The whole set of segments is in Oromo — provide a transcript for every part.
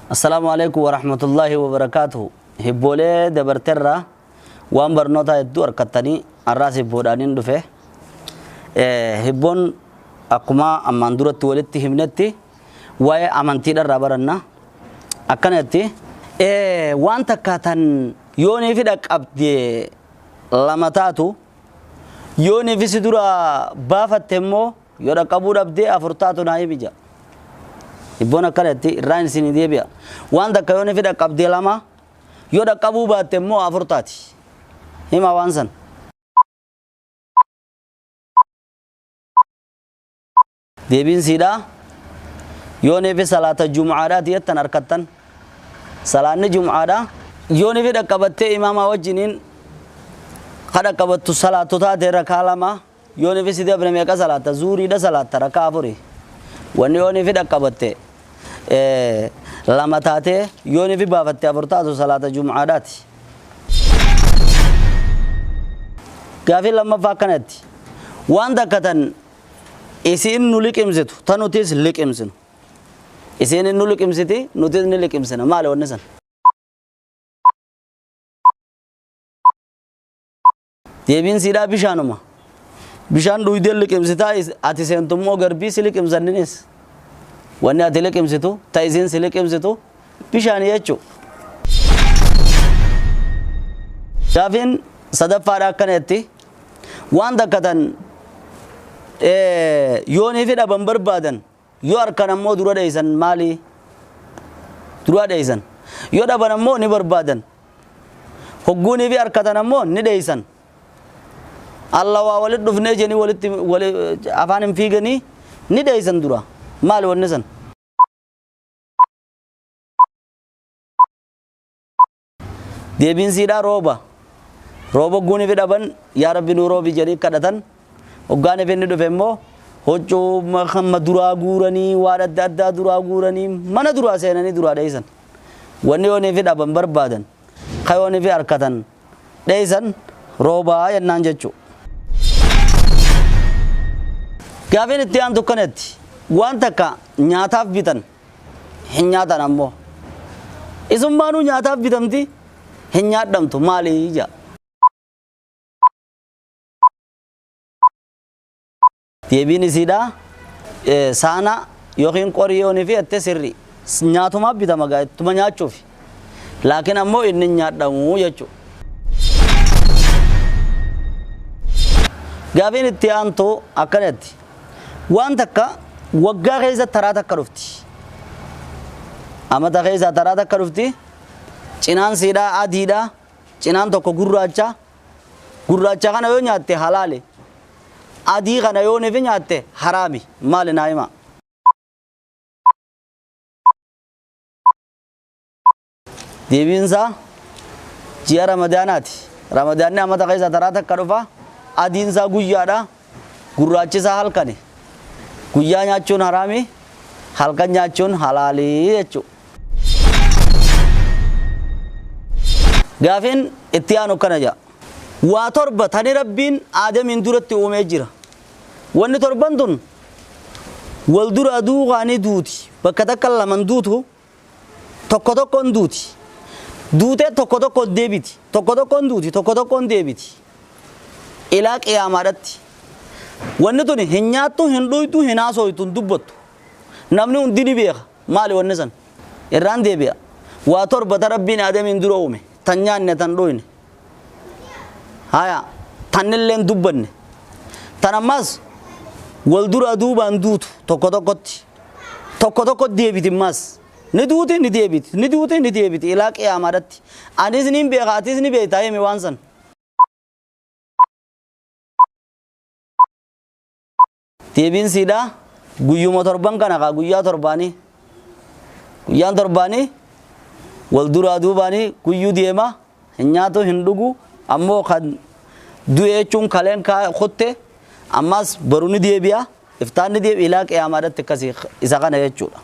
Assalaamu alaikum warahmatullaahi wabarakaatuhu. Hibboolee dabarterraa waan barnoota hedduu arkattanii har'aas hibboodhaaniin dhufe. Hibboon akkuma ammaan duratti walitti himnetti waa'ee amantiidharraa baranna. Akkanatti waan takka tan yoonii fi dhaqqabde lama taatu yoonii fi si dura baafatte immoo yoo dhaqqabuu dhabdee afur taatu naa himi jedha. Hibboon akkanatti irraan isinii deebi'a. Waan takka yoonii fi dhaqqabde lama yoo dhaqqabuu baatte immoo afur taati. Hima waan san. Deebiin siidhaa yoonii fi salaata jum'aadhaati jettan harkattan. Salaanni jum'aadhaa yoonii fi dhaqqabattee imaamaa wajjiniin ka dhaqqabattu salaattu taate rakaa lama yoonii fi si dabre meeqa salaatta zuuriidha salaatta rakaa afuri. Wanni yoonii fi dhaqqabatte lama taatee yoonii fi baafatte afur taatu salaata jum'aadhaati. Gaafiin lammaffaa akkanatti waan takka tan isiin nu liqimsitu ta nutis liqimsinu. Isiin nu liqimsiti nutis ni liqimsina maali wanni san? Deebiin siidhaa bishaanuma. Bishaan dhuydee liqimsitaa ati seentu immoo garbii si liqimsanninis. Wanni ati liqimsitu ta isiin si liqimsitu bishaan jechuudha. Gaafiin sadaffaadha akkanatti waan takka tan yoonii fi dhaban barbaadan yoo harkan ammoo dura dheeysan maali? Dura dheeysan. Yoo dhaban ammoo ni barbaadan. Hogguunii fi harkatan ammoo ni dheeysan. Alla waa walitti dhufnee jeni walitti afaan hin fiiganii ni dheeysan dura. Maali wanni san? Deebiin siidhaa rooba. Rooba hogguun ifi dhaban yaa rabbi nuu roobi jedhanii kadhatan. Hoggaan ifi inni dhufe immoo huccuu hamma duraa guuranii waan adda addaa duraa guuranii mana duraa seenanii duraa dheeysan. Wanni yoon ifi dhaban barbaadan ka yoon ifi harkatan dheeysan roobaa jennaan jechuu. Gaafiin itti aantu kanatti waan takka nyaataaf bitan hin nyaatan ammoo. Isummaanuu nyaataaf bitamti hin nyaadhamtu maali jedha. Deebiin isiidha saana yookiin qorii yoonii fi ette sirri nyaatumaaf bitama gaa ittuma nyaachuuf. Laakiin ammoo inni hin nyaadhamu jechuudha. Gaafiin itti aantu akkanatti. Waan takka waggaa keessa taraa takka dhufti. Amata keessa taraa takka dhufti. Cinaan siidhaa adiidha. Cinaan tokko gurraacha. Gurraacha kana yoo nyaatte halaali. Adii kana yoo nifi nyaatte haraami. Maali naa himaa. Deebiin isaa ji'a Ramadaanaati. Ramadaanni amata keessa taraa takka dhufa. Adiin isaa guyyaadha. Gurraachi isaa halkani. Guyyaa nyaachuun haraami. Halkan nyaachuun halaalii jechuudha. Gaafiin itti aanu kana jedha. Waa torba tani Rabbiin Aadamiin duratti uumee jira. Wanni torban tun wal duraa duukaanii duuti. Bakka takka laman duutu tokko tokkoon duuti. Duutee tokko tokkoon deebiti. Tokko tokkoon duuti. Tokko tokkoon deebiti. Ilaa qiyaamaadhatti. Wanni tuni hin nyaattu, hin dhuytu, hin haasooytu, hin dubbattu. Namni hundi ni beeka. Maali wanni san? Irraan deebi'a. Waa torba ta Rabbiin Aadamiin dura uume. Tan nyaanne, tan dhuyne. Haya, tannillee hin dubbanne. Tan ammaas wal duraa duubaan duutu tokko tokkotti. Tokko tokko deebiti ammaas. Ni duuti ni deebiti, ni duuti ni deebiti ilaa qiyaamaadhatti. Anis niin beeka atis ni beekta himi waan san. Deebiin siidhaa guyyuma torban kana kaa guyyaa torbaanii. Guyyaan torbaanii wal duraa duubaanii guyyuu deema hin nyaatu hin dhugu ammoo kan du'e jechuun kaleen kaa kutte ammas baru ni deebi'a iftaan ni deebi'a ilaa qiyaamaadhatti akkasii isa kana jechuudha.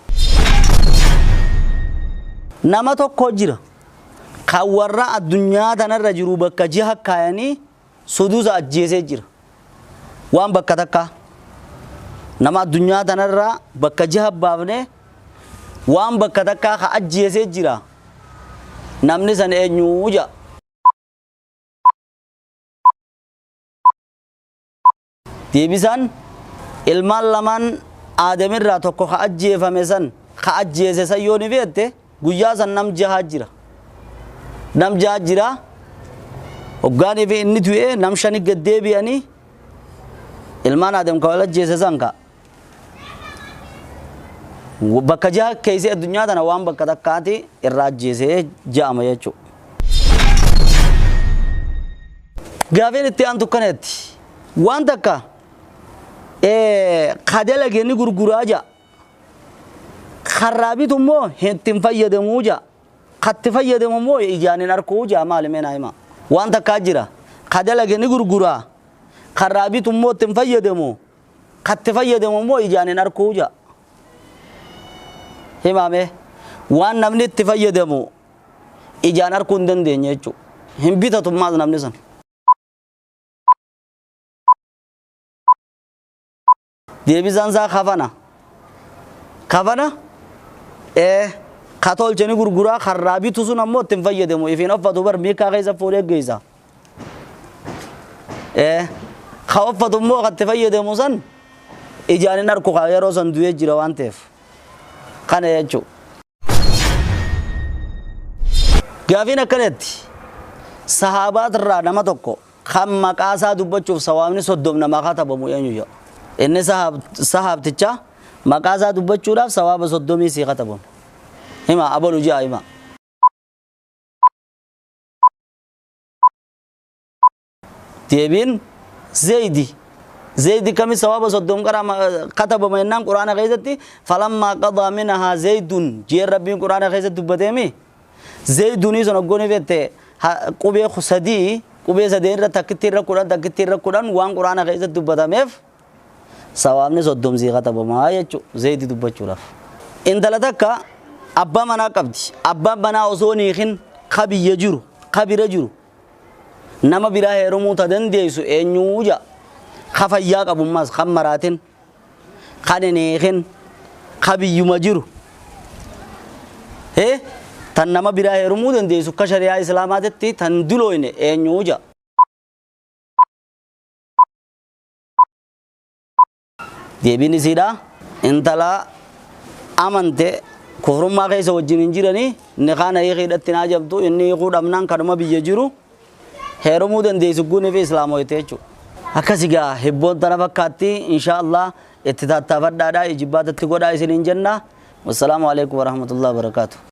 Nama tokko jira. Kan warra addunyaa tanarra jiru bakka jiha kaayanii suduusa ajjeesee jira. Waan bakka takka nama addunyaa tanarra bakka jiha baafne waan bakka takkaa ka ajjeesee jira. Namni san eenyuu ja'a. Deebisaan ilmaan lamaan aadamirraa tokko ka ajjeefame san ka ajjeese san yoo ni feette guyyaa san nam jahaa jira. Nam jahaa jira. Hoggaanii fi inni du'ee nam shani gad deebi'anii ilmaan aadam ka wal ajjeese san ka. Bakka jaha keessee addunyaa tana waan bakka takkaati irraa ajjeesee ja'ama jechuudha. Gaafiin itti aantu kanetti waan takka ka dalage ni gurguraa ja'a. Karraa bitu immoo ittiin fayyadamuu ja'a. Katti fayyadamu immoo ijaan hin arkuu ja'a maali mee naa hima. Waan takkaa jira. Ka dalage ni gurguraa. Karraa bitu immoo ittiin fayyadamu. Katti fayyadamu immoo ijaan hin arkuu ja'a. Himame waan namni itti fayyadamu ijaan arkuu hin dandeenye jechuudha. Hin bitatu maas namni sun. Deebisaan isaa kafana. Kafana ka tolche ni gurguraa karraa bitu sun ammoo ittiin fayyadamu ifiin uffatu bar miikaa keessa fuudhee geessa. Ka uffatu immoo ka itti fayyadamu san ijaan hin arku ka yeroo san du'ee jira waan ta'eef. Kana jechuudha. Gaafiin akkanatti sahaabaat irraa nama tokko kan maqaa isaa dubbachuuf sawaabni 30 namaa katabamu eenyu jedha. Inni sahaabticha maqaa isaa dubbachuudhaaf sawaaba 30 sii katabamu. Hima abalu ji'a hima. Deebiin Zaydi. Zaydi kami sawaaba 30 qara katabama jennaan quraana keessatti falammaa qadaa minahaa Zaydun jeen rabbiin quraana keessatti dubbateemi. Zaydunii sun hoggooni fette qubee sadii qubee sadeen irra takkitti irra 10 takkitti irra 10 waan quraana keessatti dubbatameef sawaabni 30 sii katabamaa jechuudha Zaydi dubbachuudhaaf. Intala takka abbaa manaa qabdi. Abbaan manaa osoo niikin ka biyya jiru ka bira jiru nama biraa heerumuu ta dandeessu eenyuu ja'a. Ka fayyaa qabummaas kan maraatin kan hin hiikin ka biyyuma jiru. Tan nama biraa heerumuu dandeessu akka shari'aa islaamaatitti tan dulooyne eenyuu ja'a. Deebiin isiidha. Intala amante kufrummaa keessa wajjin hin jiranii inni kaan hiikii hidhatti naa jabdu inni hiikuu dhabnaan kanuma biyya jiru heerumuu dandeessu guunii fi islaamoyte jechuudha. Akkas egaa hibboon tana fakkaatti insha Allah itti tattaafadhaadha ijibbaatatti godhaa isiniin jenna. Wassalaamu alaikum warahmatullahi wabarakaatuh.